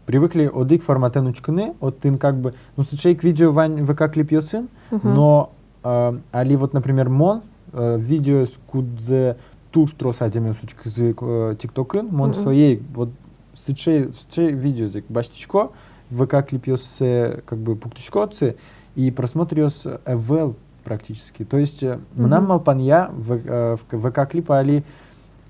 привыкли одӥг форматэн учкыны, отын как бы, ну, сыӵе ик видео вань ВК клипъёсын, Мгм. но, э, али вот, например, мон, э, видеоос, кудзэ туж трос адямиос учкизы, э, ТикТокын, мон Мгм. сое ик вот сыӵе, сыӵе видеозэ ик басьтӥсько, ВК клипъёссэ как бы пуктӥсько отчы, и просмотръёс ӧвӧл практически. То есть, э, мынам малпанъя, в-, э, в-, ВК клип али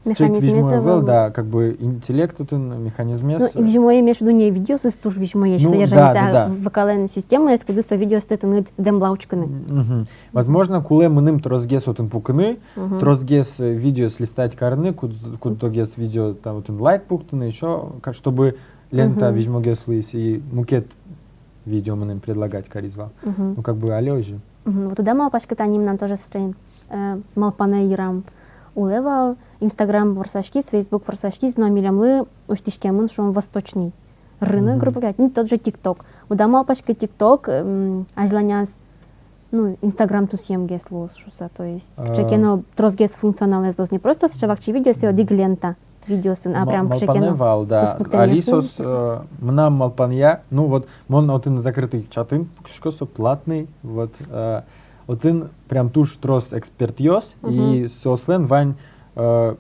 сыӵе ик визьмо ӧвӧл, да, как бы интеллект отын, механизмез. Ну, и визьмо, имею в виду, не видеосыз туж визьмоесь, ну, содержание, да, да, да. ВК-лэн системаез, кудӥз со видеосты тыныд дэмла учкыны. Мгм. Возможно, кулэ мыным тросгес отын пукыны, мгм, тросгес, э, видеос листать карыны, куд-, куд-огез видео там отын лайк пуктыны, ещё, ка-, чтобы лента, мгм, визьмогес луиз, и мукет видео мыным предлагать кариз вал. Мгм. Ну, как бы, али озьы. Мгм. Вот уд-а малпаськы, тани мынам тоже сыӵе, э, малпанэ йырам улэ вал, Инстаграм ворсаськиз, Фейсбук ворсаськиз, но милемлы усьтӥськемын, шуом, восточный рынок, мгм, грубо говоря, ну, тот же ТикТок. Уд-а малпаськы, ТикТок, м, азьланяз, ну, Инстаграм тусъемгес луоз шуса, то есть, а, кыӵе ке но тросгес функционалэз луоз, не просто сыӵе вакчи видео, сыӵе одӥг лента видеосын, а прям кыӵе ке но. Ма-, малпанэ вал, да. Туспуктэмез. Али соос, э, мынам малпанъя, ну вот, мон отын закрытый чатын пукисько, со платный, вот, э, отын прям туж трос экспертъёс, мгм, и соослэн вань, э,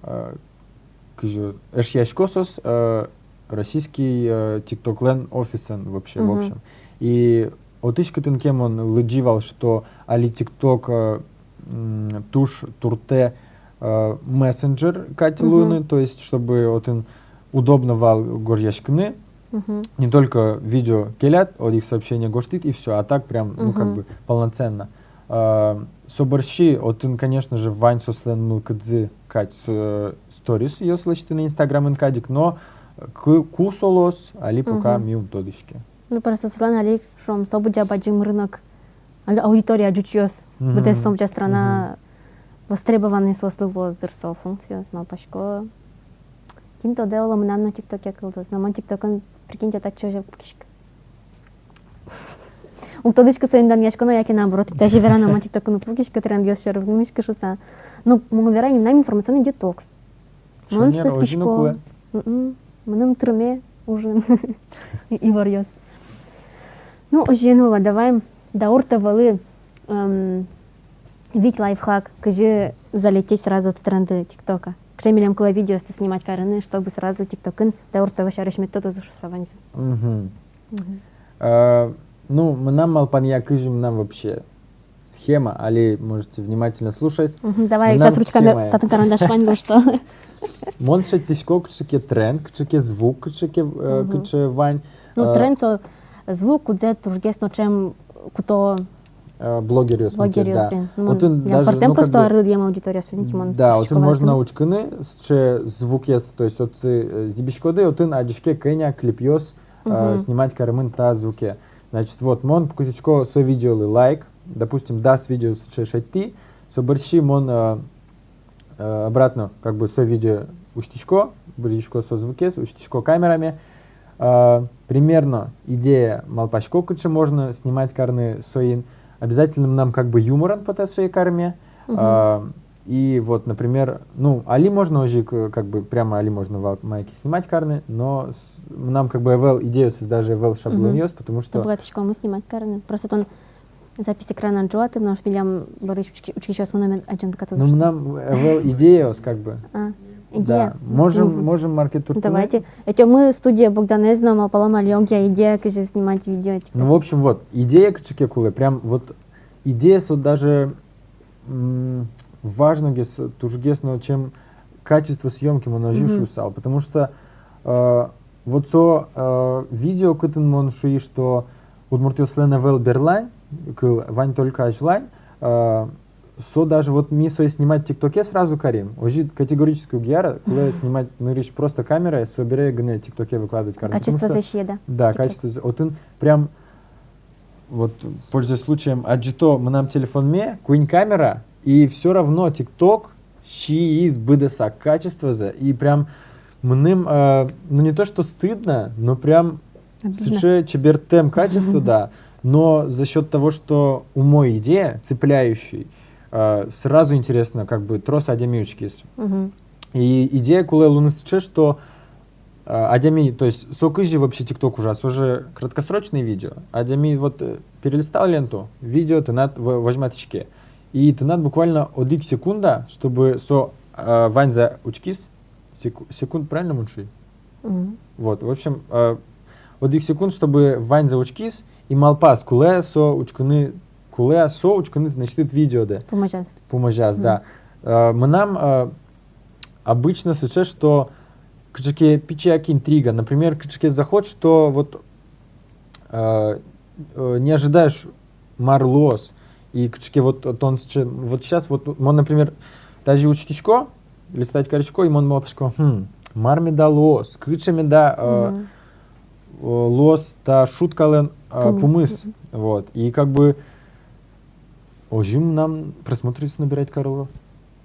э, кызьы, эшъясько соос, э, российский, э, ТикТоклэн офисэн вообще, мгм, в общем. И отысь кытын ке мон лыдӟи вал, что али ТикТок, э, м, туж туртэ, э, мессенджер кадь, мгм, луыны, то есть, чтобы отын удобно вал гожъяськыны, мгм, не только видео келяд, одӥг сообщение гожтӥд и всё, а так прям, ну, как, мгм, бы полноценно. А, со бӧрсьы отын, конечно же, вань соослэн мылкыдзы кадь, э, сторисъёс лэсьтыны Инстаграмын кадь ик, но ку, ку со луоз, али пока, мгм, ми ум тодӥське. Ну, просто соослэн али, шуом, со быдӟа бадӟым рынок, али-, аудитория, ӟучъёс, мгм, быдэс со быдӟа страна, мгм, востребованный соослы луоз, дыр, со функциос, малпасько. Кин тодэ, оло, мынам но ТикТоке кылдоз, но мон ТикТокын, прикиньте, татчы озьы пукисько. Уг тодӥськы, соин данъясько но, яке наоборот, тазьы верано, мон ТикТокын уг пукиськы, трендъёс сьӧры уг мынӥськы шуса. Ну, мон верай, мынам информационный детокс. Мон шонер, озьы но кулэ. М-м. Мыным тырме ужын иворъёс. Ну, озьыен, Вова, давай, Даур ТВ-лы, эм, вить лайфхак, кызьы залететь сразу в тренды ТикТока. Кыӵе милем кулэ видеосты снимать карыны, чтобы сразу ТикТокын Даур ТВ сярысь мед тодозы шуса ваньзы. Мгм. Мгм. Э, ну, мынам малпанъя, кызьы мынам вообще схема, али можете внимательно слушать. Мгм, давай, мынам сейчас ручками схемая. Татын карандаш вань, ну что. Мон шедьтӥсько кыӵе ке тренд, кыӵе ке звук, кыӵе ке, э, мгм, кыӵе вань. Ну, э, тренд со звук, кудзэ тужгес но ӵем куто э, блогеръёс, блогеръёс мукет, да. Бен. Ну, отын даже, пӧртэм, ну, просто как бы, арлыдъем аудитория, судите, мон. Да, отын можно учкыны сыӵе звукъёс, то есть отчы, э, зӥбиськоды, отын адӟиське кӧня клипъёс, э, мгм, снимать каремын та звуке. Значит, вот, мон пуктӥсько со видеолы лайк, допустим, дас видео сыӵе шедьтӥ, со бӧрсьы мон, э, э, обратно, как бы, со видео усьтӥсько, бырйисько со звукез, усьтӥсько камераме. Э, примерно идея малпасько, кыӵе можно снимать карыны соин. Обязательно мынам, как бы, юморен потэ сое карме. Мгм. Э, и вот, например, ну, али можно озьы ик, как бы, прямо али можно вал мае ке снимать карыны, но с-, мынам, как бы, ӧвӧл идеяосыз, даже ӧвӧл шаблонъёс, мгм, потому что... Быгатӥськом снимать карыны. Просто тон запись экранын ӝуатӥд, нош милям бӧрысь учки-, учкисьёс мыно мед адӟыны быгатозы. Ну, мынам ӧвӧл идеяос, как бы. А, идея. Да. Можем, мгм, можем маркетуртыны. Давайте. Ӧтёмы студие Богданэз но, малпалом али огъя идея, кызьы снимать видео ТикТоке. Ну, в общем, вот, идея кыӵе ке кулэ, прям вот идея со даже, м, важногес, тужгес но, чем качество съёмки, мон озьы шуысал, потому что, э, вот со, э, видео, кытын мон шуи, что удмуртъёслэн ӧвӧл берлань кыл, вань только азьлань, э, со даже вот ми сое снимать ТикТоке сразу карим, озьы категорически уг яра, кулэ снимать нырысь просто камерае, собере гинэ ТикТоке выкладывать карыны. Потому что качествозэ сие, да? Да, качествозэ. Отын прям вот, пользуясь случаем, адӟыто мынам телефонме, куинь камера, и всё равно ТикТок сииз быдэсак качествозэ, и прям мыным, э, ну, не то что стыдно, но прям... Обидно. Сыӵе чебертэм качество, да, но за счёт того, что умой идея, цепляющий, э, сразу интересно, как бы, трос адями учкиз. Мгм. И идея кулэ луыны сыӵе, что, э, адями, то есть, со кызьы вообще ТикТок ужа, со же краткосрочное видео. Адями вот, э, перелистал ленту, видео тынад в-, возьматӥське. И тынад буквально одӥг секунда, чтобы со, э, ваньзэ учкиз, секу-, секунд, правильно мон шуи? Мгм. Вот, в общем, э, Одӥг секунд, чтобы ваньзэ учкиз и малпаз, кулэ-а со учкыны, кулэ-а со учкыны тынэсьтыд видеодэ. Пумозяз. Пумозяз, да. Э, мынам, э, обычно сыӵе, что кыӵе ке пичияк интрига. Например, кыӵе ке заход, что вот, э, э, не ожидаешь, мар луоз. И кыӵе ке вот тон сыӵе, вот сейчас вот мон, например, даже учкисько, листать карисько, и мон малпасько, хм, мар меда луоз, кыӵе меда, э, э, луоз та шуткалэн, э, пумыс. Пумыс. Вот. И как бы озьы мынам просмотръёс набирать карыло.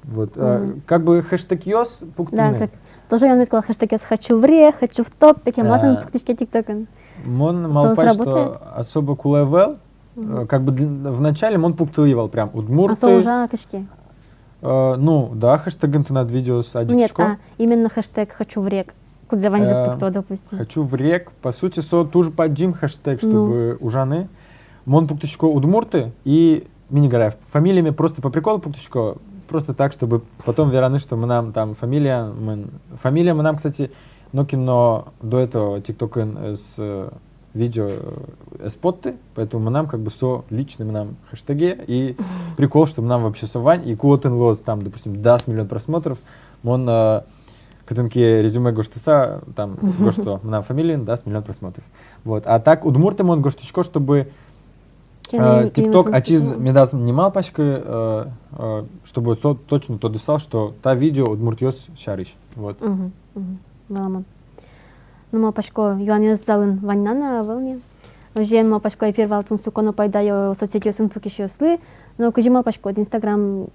Вот, э, как бы хэштегъёс пуктыны. Да, как, тоже я отметила хэштегъёс «хочу в рек», «хочу в топ», пе, кема тон пуктӥське тиктокын. Мон малпай, что особо кулэ ӧвӧл. Э, как бы дл-, вначале мон пуктылӥ вал прям удмурты. А со ужа кыӵе ке? Э, ну, да, хэштегын тынад видеос адӟисько. Нет, а именно хэштег «хочу в рек». Кудзэ ваньзы пукто, допустим. «Хочу в рек». По сути, со туж бадӟым хэштег, чтобы ужаны. Мон пуктӥсько удмурты и Миннигараев. Фамилиме просто по приколу пуктӥсько. Просто так, чтобы потом вераны, что мынам там фамилия, мын-, фамилия мынам, кстати, нокин но до этого тиктокын с, э, видео, э, ӧз потты, поэтому мынам как бы со личный мынам хэштеге, и прикол, что мынам вообще со вань, и ку отын луоз там, допустим, дас миллион просмотров, мон, э, кытын ке резюме гожтыса, там, гожто, мынам фамилиын дас миллион просмотров. Вот. А так, удмурты мон гожтӥсько, чтобы, э, тикток ачиз медаз ни малпаськы, э, э, чтобы со точно тодысал, что та видео удмуртъёс сярысь. Вот. Мгм, мгм. Валамон. Ну, малпасько, юанъёс залын вань на, ӧвӧл ни? Озьыен, малпасько, эфир вал тунсыко но пайдаё соцсетьёсын пукисьёслы. Но кызьы малпаськод, Инстаграм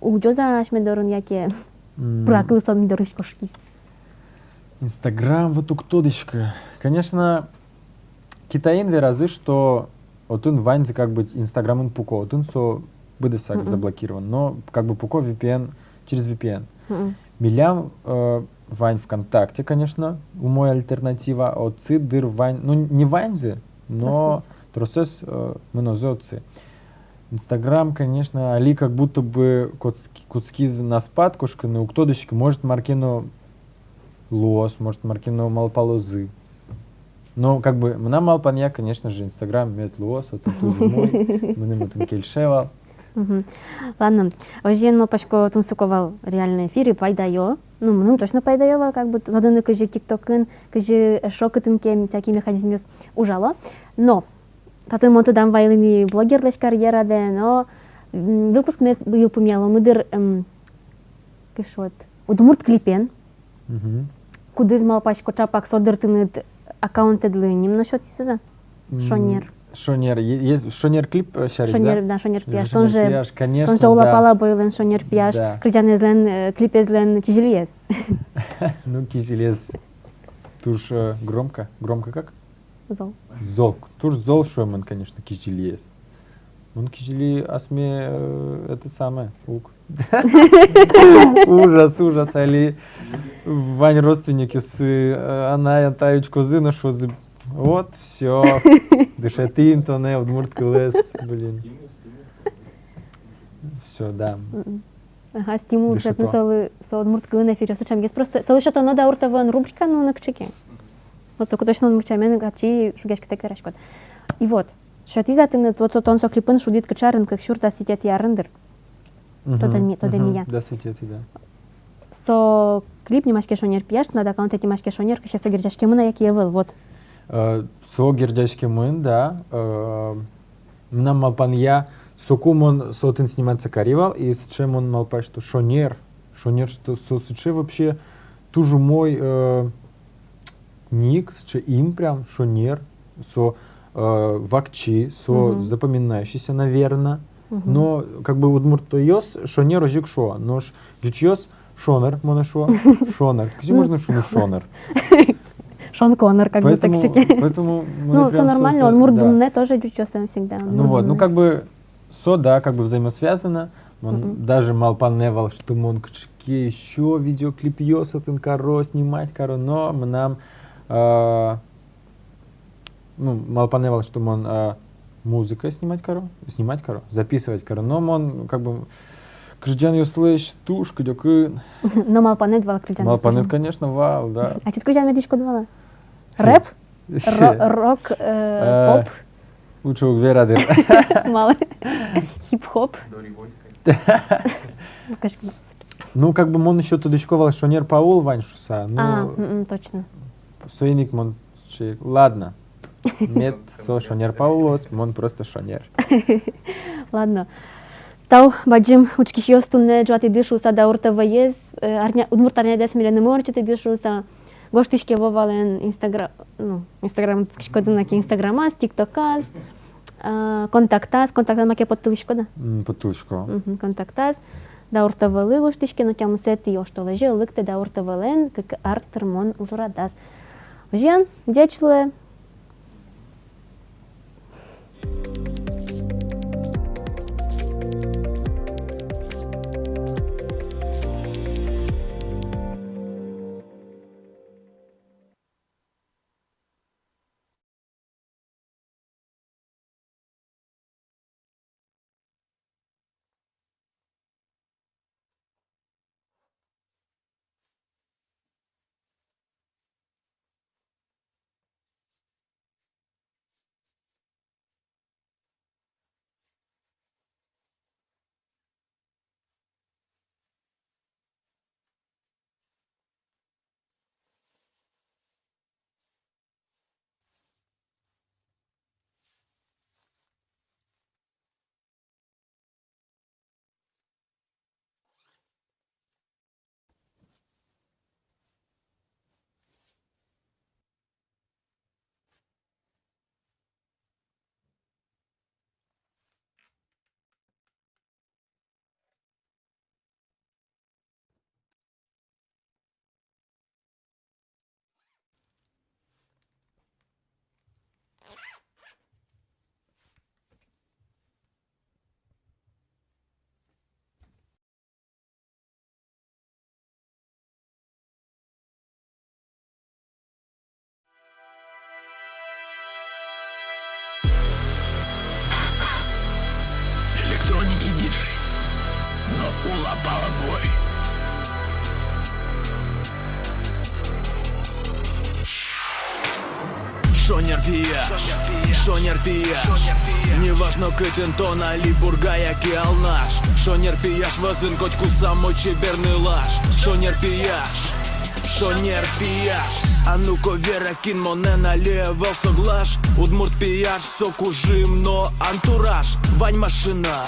улӟоз-а асьме дорын яке пыракылыса ми дорысь кошкиз? Инстаграм вот уг тодӥськы. Конечно, Китайын веразы, что отын ваньзы как бы Инстаграмын пуко, отын со быдэсак заблокирован, но как бы пуко V P N, через V P N. Милям, э, вань ВКонтакте, конечно, умой альтернатива, отчы дыр вань, ну, не ваньзы, но тросэз, тросэз, э, мынозы отчы. Инстаграм, конечно, али как будто бы кутски-, кутскиз на спад кошкыны, уг тодӥськы, может, мар ке но луоз, может, мар ке но малпалозы. Но как бы мынам малпанъя, конечно же, Инстаграм мед луоз, отын туж умой, мыным отын кельше вал. Мгм. Ладно. Озьыен, малпасько, тунсыко вал реально эфир и пайдаё. Ну, мыным точно пайдаё вал, как бы, тодыны, кызьы тиктокын, кызьы эшшо кытын ке тяки механизмъёс ужало. Но татын мон тодам вайылӥ ни блогерлэсь карьерадэ, но, м, выпускмес йылпумъяломы дыр, м, кыӵе вот, удмурт клипен. Мгм. Кудӥз, малпасько, чапак со дыр тыныд аккаунтэдлы ним но сётӥз-а? М, «Шонер». «Шонер». Е-, е-, «Шонер» клип, э, сярысь, да? «Шонер», да, «Шонер пияш». Тон же, «Шонер пияш», конечно, тон же Уллапала Бойлэн «Шонер пияш», да, кырӟанэзлэн, э, клипезлэн кизилиез. Ну, кизилиез. Туж, э, громко. Громко как? Зол. Зол. Туж зол шуэмын, конечно, кизилиез. Мон кизили асме, э, это самое, уг. Ужас, ужас, али вань родственникъёсы, э, анай, атай учкозы но шуозы: вот, всё, дышетӥм тонэ удмурт кылэз, блин. Всё, да. Мгм. Ага, стимул дышетыны солы, со удмурт кылын эфиръёсы ӵемгес. Просто солы сётоно «Даур ТВ»-ын рубрика, ну, нокыӵе ке. Вот соку точно удмурт сямен капчи шугъяськытэк вераськод. И вот, сётӥз-а тыныд, вот со, тон со клипын шудӥд кыӵе арын, кык сюрс дас витетӥ арын дыр. Мгм. Тодэмъя, тодэмъя. Мгм. Дас витетӥ, да. Со клип нимаське «Шонер пияш», тынад аккаунтэд нимаське «Шонер», кыӵе со герӟаськемын-а яке ӧвӧл, вот. Э, со герӟаськемын, да. Э, мынам малпанъя, соку мон со отын сниматься кари вал, и сыӵе мон малпай, что «Шонер», «Шонер», что со сыӵе вообще туж умой, э, ник, сыӵе им прям, «Шонер», со, э, вакчи, со запоминающийся, наверно. Мгм. Но как бы удмуртъёс «Шонер» озьы ик шуо, нош ӟучъёс «Шонер» монэ шуо. «Шонер». Кызьы можно шуыны «Шонер»? Шон Коннор, как будто кыӵе ке. Поэтому, поэтому мы... Ну, всё нормально, удмурт дунне тоже ӟучъёсын всегда. Ну вот, ну, как бы, со, да, как бы взаимосвязано. Мон даже малпанэ вал, что мон кыӵе ке ещё видеоклипъёс отын каро, снимать каро, но мынам, а, ну, малпанэ вал, что мон, а, музыка снимать каро, снимать каро, записывать каро, но мон, как бы, кырӟанъёслэсь туж кыдёкын. Но малпанэд вал кырӟанъёс. Малпанэд, конечно, вал, да. А ачид кырӟан медӥськод вал-а? Рэп? Ро-, рок, э, э, поп. Лучше уг вера, дыр. Малы? Хип-хоп. Ну, как бы мон ещё тодӥсько вал, шонер Паул вань шуса. Ну, а, м-м, точно. Соин ик мон шуи, ладно. Мед со шонер Паулоз, мон просто шонер. Ладно. Тау бадӟым, учкисьёс, туннэ ӝуатӥды шуса Даур ТВ-ез, э, арня, удмурт арнядэс милемын ортчытӥды шуса. Гожтӥське Вовалэн инстагра-, ну, инстаграм, кыӵе ке но ке инстаграмаз, тиктоказ, а, контактаз, контактаз маке поттылӥськод-а? М, поттылӥсько. Мгм, контактаз. Даур ТВ-лы гожтӥське, но тямысэтӥ оштолэзе лыктэ Даур ТВ-лэн кык ар тырмон ужрадаз. Озьыен, ӟеч луэ. Электроники диджейс. Но улапала бой. Шонер пияш, шонер пияш. Неважно, кытын тон али, Пурга яке Алнаш. Шонер пияш вӧзын котьку самой чебер нылаш. Шонер пияш, шонер пияш. А ну-ка вера, кин монэн али ӧвӧл соглаш. Удмурт пияш — со кужым но антураж. Вань машина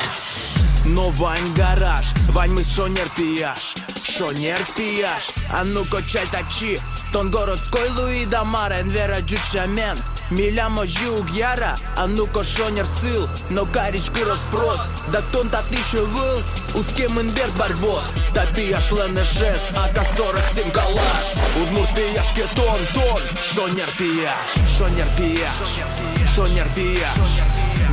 но вань гараж. Ваньмыз шонер пияш, шонер пияш. А ну-ка чаль татчы, тон городской луид-а, мар, эн вера ӟуч сямен. Милям озьы уг яра. А ну-ка шонер сыл но кариськы рос-прос. Дак тон татысь ӧвӧл, уз ке мын берт барбос. Та пияшлэн эшез АК сорок семь калаш. Удмурт пияш ке тон, тон шонер пияш, шонер пияш, шонер пияш.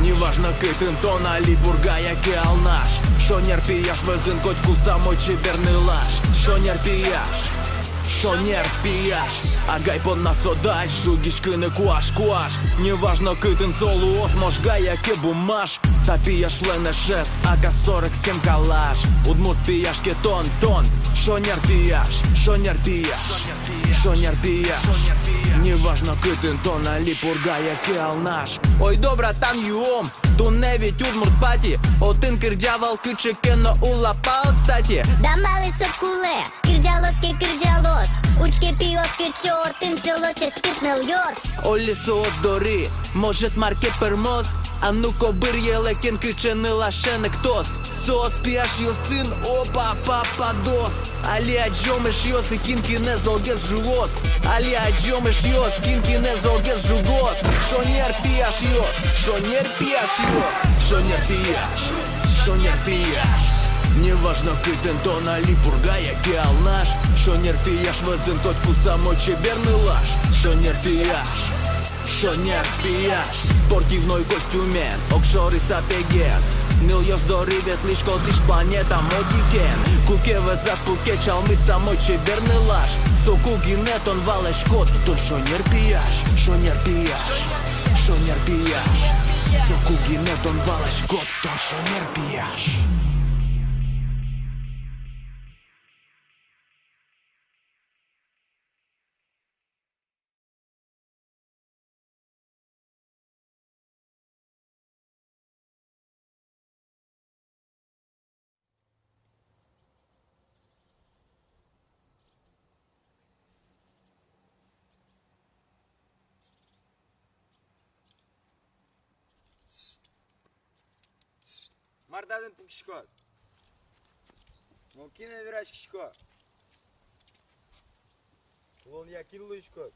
Неважно, кытын тон али, Пурга яке Алнаш. Шонер пияш вӧзын котьку самой чебер нылаш. Шонер пияш, шонер пияш. Агай понна со дась шугиськыны куаш-куаш. Неважно, кытын со луоз, Можга яке Буммаш. Та пияшлэн эшез АК сорок семь калаш. Удмурт пияш ке тон, тон шонер пияш, шонер пияш, шонер пияш. Неважно, кытын тон али, Пурга яке Алнаш. Ойдо, братан, юом, туннэ ведь удмурт пати. Отын кырӟа вал кыӵе ке но улапал, кстати. Да малы со кулэ? Кырӟалоз ке, кырӟалоз. Учке, пиос, кыӵе отын село ческыт нылъёс. Оло соос доры, может, мар ке пӧрмоз. А ну-ка быръелэ, кин кыӵе нылашен эктоз. Соос пияшъёсын опа-па-падоз. Али адӟом, эшъёсы, кин кинэ золгес жугоз. Али адӟом, эшъёс, кин кинэ золгес жугоз. Шонер пияшъёс, шонер пияшъёс, шонер пияш, шонер пияш. Неважно, кытын тон али, Пурга яке Алнаш. Шонер пияш вӧзын котьку самой чебер нылаш. Шонер пияш, шонер пияш. Спортивной костюмен, огшоры сапеген. Нылъёс доры ветлӥсько тысь планета модикен. Куке вӧзад, куке чалмыт самой чебер нылаш. Соку гинэ тон валаськод, тон шонер пияш, шонер пияш, шонер пияш. Соку гинэ тон валаськод, тон шонер пияш. Мар татын пукиськод? Мон кинэн вераськисько? Улонъя кин луиськод?